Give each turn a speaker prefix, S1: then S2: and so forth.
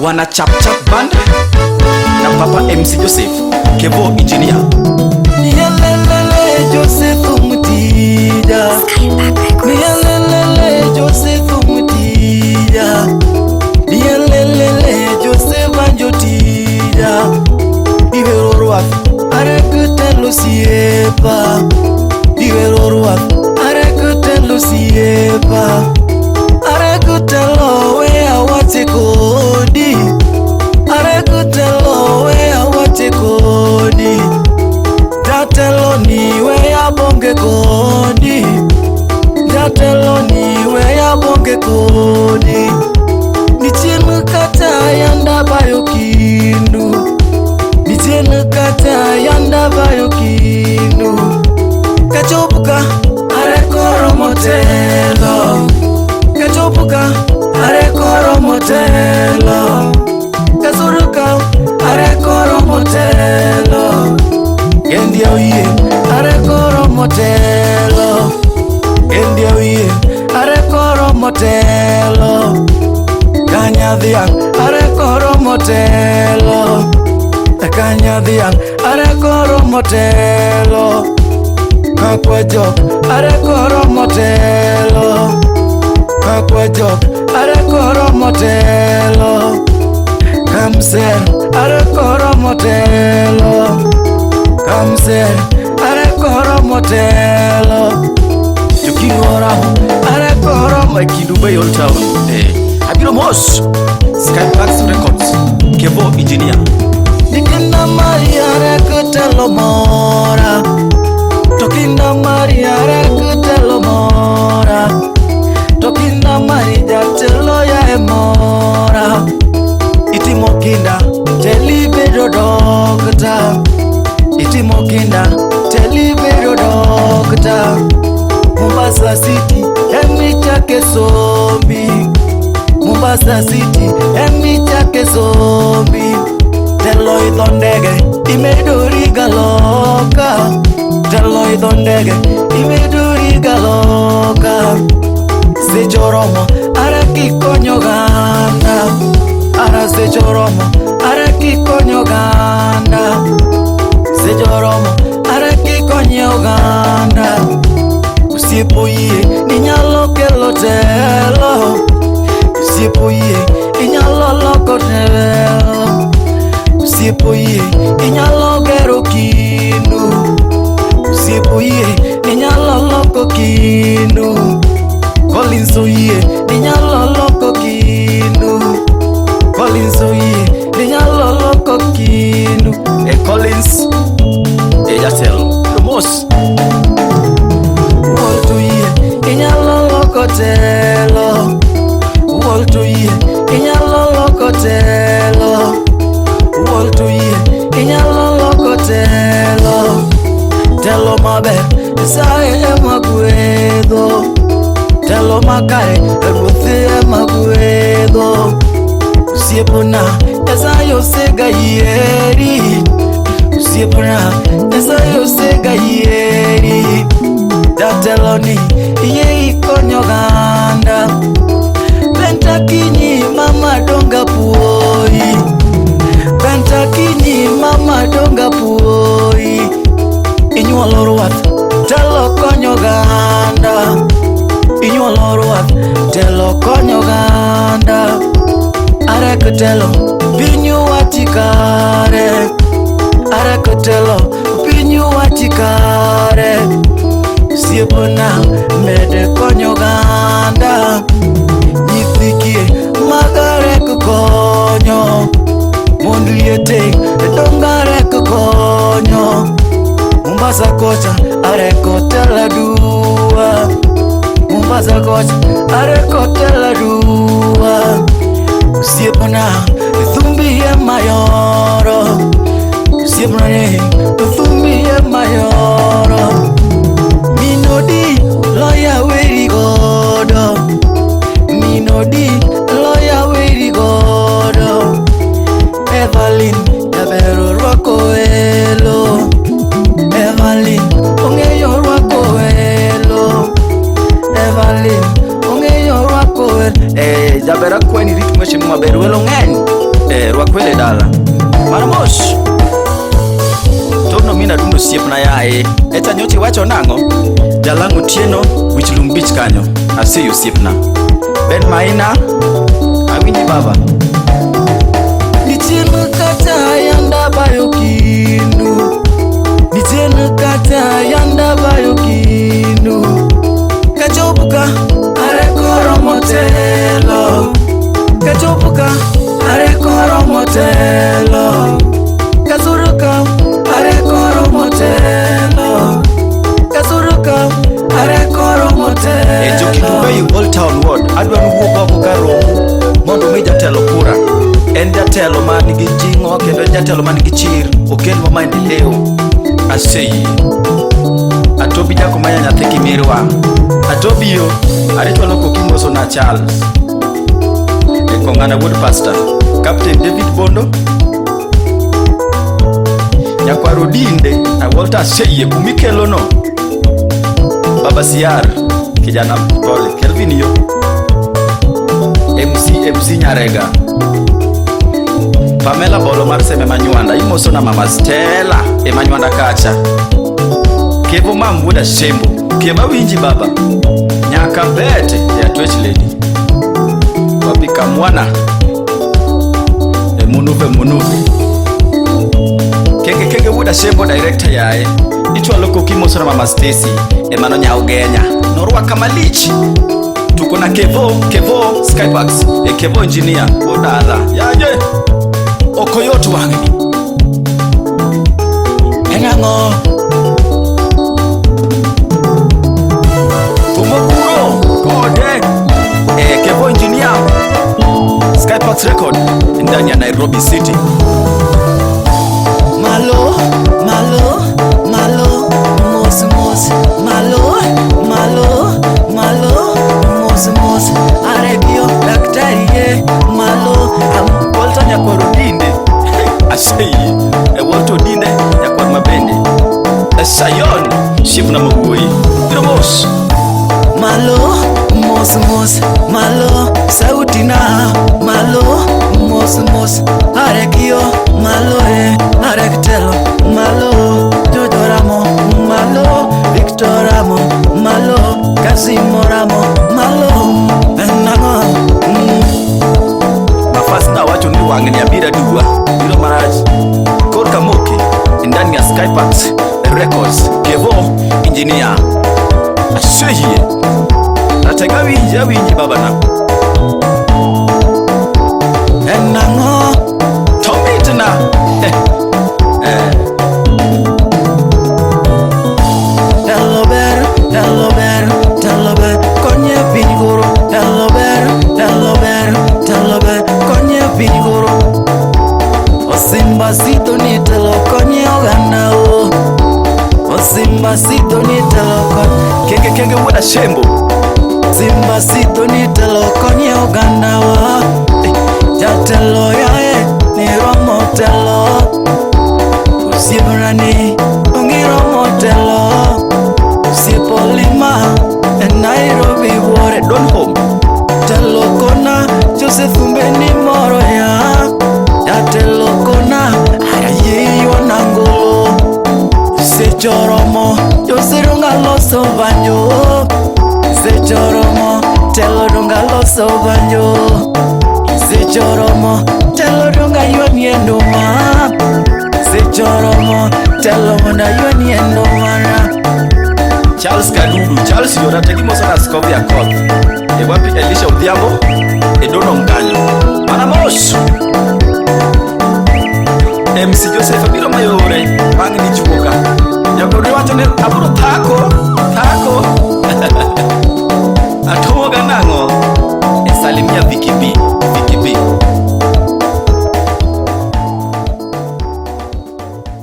S1: Wana Chap Chap Band na Papa MC Joseph Kevo Engineer.
S2: Nielelele Joseph Mutija. Nielelele Joseph Mutija. Nielelele Joseph Anjotija. Ibero ruath arekutelo siepa. Ibero ruath arekutelo siepa. Arekutelo we awate kodi. Arekutelo we awate kodi. Jatelo ni we abonge kodi. Jatelo ni we abonge kodi. Nitie kata yanda bayo kindu. Nitie kata yanda bayo kindu. Kachopuka arekoro motelo. Kachopuka arekoro motelo. Kazuruka arekoro motelo. Gendia oye arekoro motelo. Gendia oye arekoro motelo. Kanya dhiang' arekoro motelo. Kanya dhiang' arekoro motelo. Kakwa jok arekoro motelo. Kakwa jok arekoro motelo. Kamser arekoro motelo. Kamser arekoro motelo.
S1: Jokingora
S2: Arekoro
S1: Makindu Bay Old Town. Abiro mos Skyparks Records Kevo Engineer.
S2: Nikinda Maria rekutelo mora. Tokinda Maria rekutelo mora. Tokinda Maria jatelo ya e mora. Itimo kinda teli bedo dokta. Itimo kinda teli bedo dokta. Mombasa City emichake sombi. Mombasa City emichake sombi. Telo idho ndege imedori galoka. Telo idho ndege imedori galoka. Sechoromo ara kikonyo ganda. Ara sechoromo ara kikonyo ganda. Sechoromo ara kikonyo ganda. Osiepo yie ninyalo kelo telo. Osiepo yie inyalo loko telo. Osiepo yie inyalo gero kindu. Osiepo yie inyalo loko kindu. Collins oyie inyalo loko kindu. Collins oyie inyalo loko kindu.
S1: Collins Jatelo. Abiro mos.
S2: Wuol to yie inyalo loko telo. Wuol to yie inyalo loko telo. Wuol to yie inyalo loko telo. Telo maber Nyasaye ema gwedho. Telo makare Ruoth ema gwedho. Osiepna Nyasaye osega yieri. Osiepna Nyasaye osega yieri. Jatelo ni iye ikonyo oganda. Benta kinyi mama donga puoi. Benta kinyi mama donga puoi. Inyuolo ruath telo konyo oganda. Inyuolo ruath telo konyo oganda. Arek telo piny owachi kare. Arek telo piny owachi kare. Osiepna mede konyo oganda. Nyithi kiye mag arek konyo. Mond liete dongo arek konyo. Mombasa kocha areko telo dua. Mombasa kocha areko telo dua. Osiepna thumbi ema yoro. Osiepna ni thumbi ema yoro. Minodi loya weri godo. Minodi loya weri godo. Evelyn jabero rwako welo. Evelyn ong'eyo rwako welo. Evelyn ong'eyo rwako welo.
S1: Jaber akwayi ni rit weche maber welo ng'eny. Rwakwele dala. Mano mos. Torno mina dundo osiepna yaye. Eta nyocha iwacho nang'o? Jalang' Otieno wich lum beach kanyo. Aseyi osiepna. Ben Maina, awinji baba.
S2: Nitie kata yanda bayo kinu. Nitie kata yanda bayo kinu. Kachopuka arekoro motelo. Kachopuka arekoro motelo. Kazuruka arekoro motelo. Kazuruka arekoro motelo.
S1: E Jokikubeyu Old Town Ward, adwa nuwuok oko kar romo mondo mi jatelo kura. En jatelo man gi jing'o kendo en jatelo man gi chir, okelwa maendeleo. Aseyi. Atobi jako manya nyathi kimirwa. Atobi yo, arechwalo koki moso na Charles. E Kong'ana wuod Pastor. Captain David Bondo. Nyakwar Odinde, na Walter Aseyie kumikelo no. Baba Siar, kijana pole, Kelvin yo. MC MC Nyarega. Pamela Bolo mar Seme Manywanda, imoso na Mama Stella e Manywanda kacha. Kevo mam wuod Ashembo, Kevo awinji baba. Nyaka bete e Atwech Lady. Wapika mwana. E munuve munuve. Kenge kenge wuod Ashembo director yae. Ichwalo koki imoso na Mama Stacy e mano nyao Genya. Norwaka malich. Tuko na Kevo, Kevo Skyparks, e Kevo engineer, odala. Yaje. Okoyot wang'ni.
S2: En ang'o?
S1: Tumokuro kode. E Kevo engineer. Skyparks record ndani ya Nairobi City.
S2: Malo, malo, malo, mos mos, malo, malo, malo, mos mos, arebio daktari ye, malo, am
S1: Walter Nyakwar Odinde. Aseyi. E Walter Odinde Nyakwar Mabende. E Sayon Shifna Mawuoyi. Biro mos.
S2: Malo, mos mos, malo, sauti na, malo, mos mos, arekio, malo e, arektelo, malo, Jojoramo, malo, Victoramo, malo, Kasimoramo, malo, enang'o,
S1: Nafas na wacho ni wang'ni abira dua. Biro marach. Kor Kamoke ndani ya Skyparks Records. Kevo engineer. Aseyi. Ratega winji awinji baba na.
S2: Enang'o,
S1: Tomitna.
S2: Telo ber, telo ber, telo ber, konye piny goro. Telo ber, telo ber, telo ber, konye piny goro. Osimba sito ni telo konye oganda o. Osimba sito ni telo konye.
S1: Kenge kenge wuod Ashembo.
S2: Simba sito ni telo konye oganda wa. Jatelo yae ni romo telo. Osiepna ni ongiromo telo. Osiepolima e Nairobi buore.
S1: Don home.
S2: Jatelo kona Joseph Mbeni moro ya. Jatelo kona Arayeiwa nangolo. Sechoromo Jose donga loso banjo. Sechoromo Telo donga loso banjo. Sechoromo Telo donga ywanie nduma. Sechoromo Telo monda ywanie nduma.
S1: Charles Kadudu, Charles Yora tegi moso na Scovia Koth. E wapi Elisha Odhiambo, e Dono Mkanyo. Mana mos.